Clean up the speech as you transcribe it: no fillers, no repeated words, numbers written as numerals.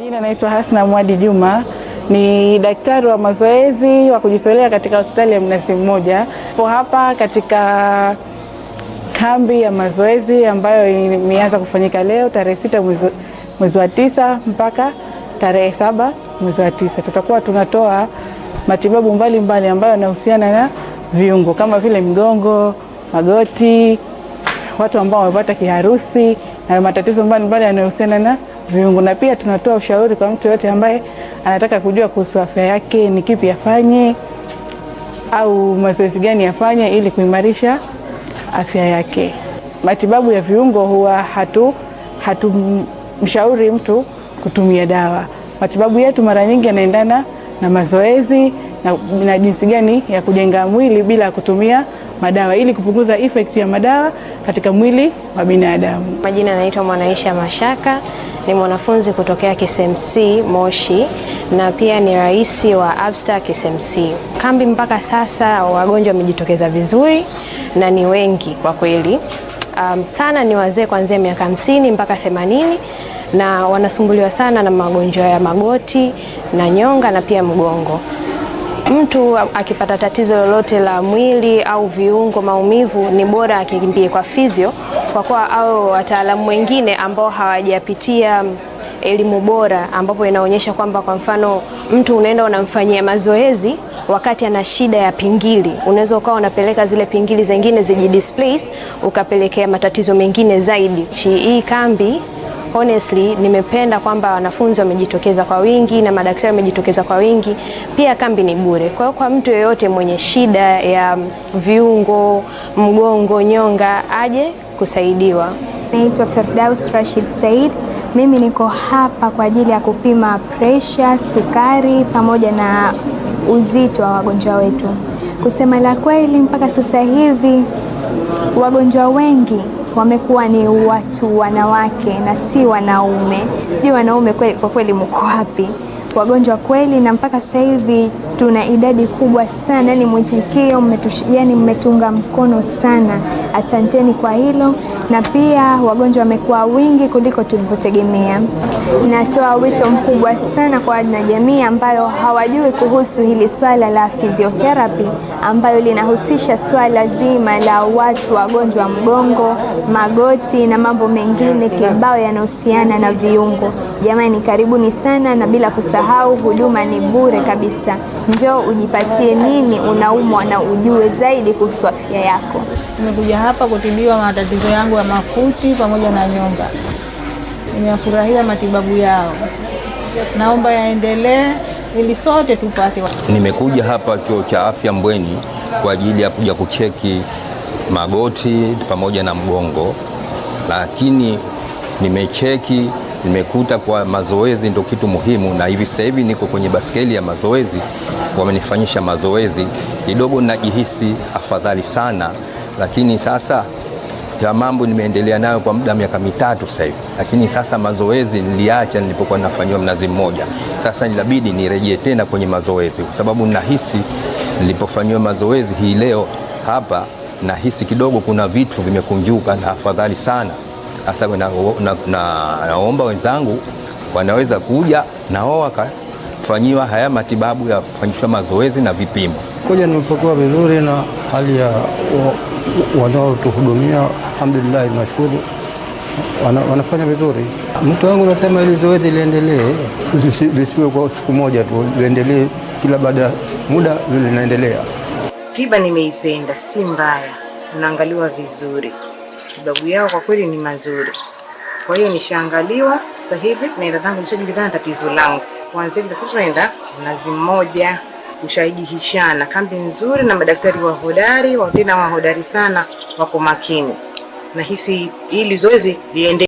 Jina naitwa Hasna Mwadi Juma, ni daktari wa mazoezi wa kujitolea katika hospitali ya Mnazi Mmoja. Po hapa katika kambi ya mazoezi ambayo imeanza kufanyika leo tarehe 6 mwezi wa 9 mpaka tarehe 7 mwezi wa 9. Tutakuwa tunatoa matibabu mbalimbali ambayo yanahusiana na viungo kama vile mgongo, magoti, watu ambao wamepata kiharusi na matatizo mbalimbali yanayohusiana na viungo. Na pia tunatoa ushauri kwa mtu yote ambaye anataka kujua kuhusu afya yake, ni kipi afanye au mazoezi gani afanye ili kuimarisha afya yake. Matibabu ya viungo huwa hatumshauri mtu kutumia dawa. Matibabu yetu mara nyingi yanaendana na mazoezi na jinsi gani ya kujenga mwili bila kutumia madawa ili kupunguza effect ya madawa katika mwili wa binadamu. Majina yanaitwa Mwanaisha Mashaka, ni mwanafunzi kutokea KSMC Moshi na pia ni rais wa Abstar KSMC. Kambi mpaka sasa wagonjwa wamejitokeza vizuri na ni wengi kwa kweli. Sana ni wazee kuanzia miaka 50 mpaka 80 na wanasumbuliwa sana na magonjwa ya magoti na nyonga na pia mgongo. Mtu akipata tatizo lolote la mwili au viungo, maumivu, ni bora akikimbie kwa physio, kwa kuwa au wataalamu wengine ambao hawajapitia elimu bora, ambapo inaonyesha kwamba kwa mfano mtu unaenda unamfanyia mazoezi wakati ana shida ya pingili, unaweza ukawa unapeleka zile pingili zingine zijidisplace, ukapelekea matatizo mengine zaidi. Hii kambi honestly nimependa kwamba wanafunzi wamejitokeza kwa wingi na madaktari wamejitokeza kwa wingi. Pia kambi ni bure, kwa hiyo kwa mtu yeyote mwenye shida ya viungo, mgongo, nyonga aje kusaidiwa. Naitwa Firdaus Rashid Said. Mimi niko hapa kwa ajili ya kupima presha, sukari pamoja na uzito wa wagonjwa wetu. Kusema la kweli, mpaka sasa hivi wagonjwa wengi wamekuwa ni watu wanawake na si wanaume. Sijui wanaume kweli, kwa kweli mko wapi? Wagonjwa kweli, na mpaka sasa hivi tuna idadi kubwa sana, yani mwitikio yani mmetunga mkono sana, asanteni kwa hilo. Na pia wagonjwa wamekuwa wingi kuliko tulivyotegemea. Natoa wito mkubwa sana kwa wanajamii ambayo hawajui kuhusu hili swala la physiotherapy ambayo linahusisha swala zima la watu wagonjwa mgongo, magoti na mambo mengine kibao yanahusiana na viungo. Jamani, karibuni sana, na bila kusahau huduma ni bure kabisa. Njoo ujipatie nini unaumwa na ujue zaidi kuhusu afya yako. Nimekuja hapa kutibiwa matatizo yangu ya mafuti pamoja na nyonga. Nimeyafurahia matibabu yao, naomba yaendelee ili sote tupate. Nimekuja hapa chuo cha afya Mbweni kwa ajili ya kuja kucheki magoti pamoja na mgongo, lakini nimecheki nimekuta kwa mazoezi ndio kitu muhimu, na hivi sasa hivi niko kwenye baskeli ya mazoezi, wamenifanyisha mazoezi kidogo, najihisi afadhali sana. Lakini sasa ya mambo nimeendelea nayo kwa muda miaka 3 sasa hivi, lakini sasa mazoezi niliacha nilipokuwa nafanyiwa Mnazi Mmoja. Sasa inabidi nirejee tena kwenye mazoezi, kwa sababu nahisi nilipofanyiwa mazoezi hii leo hapa, nahisi kidogo kuna vitu vimekunjuka na afadhali sana. Sasa naomba wenzangu wanaweza kuja na wao wakafanyiwa haya matibabu ya kufanyishwa mazoezi na vipimo. Kuja nimepokewa vizuri na hali ya wanaotuhudumia, alhamdulillah, nashukuru wanafanya vizuri. Mtu wangu nasema ili zoezi liendelee, lisiwe kwa siku moja tu, liendelee kila baada ya muda linaendelea. Tiba nimeipenda, si mbaya, unaangaliwa vizuri. Matibabu yao kwa kweli ni mazuri. Kwa hiyo nishaangaliwa sasa hivi naenda zangu, nishajulikana tatizo langu. Kuanzia vile tunaenda Mnazi Mmoja kushahidishana, kambi nzuri na madaktari wa hodari, tena wa hodari sana, wako makini. Nahisi hili zoezi liende.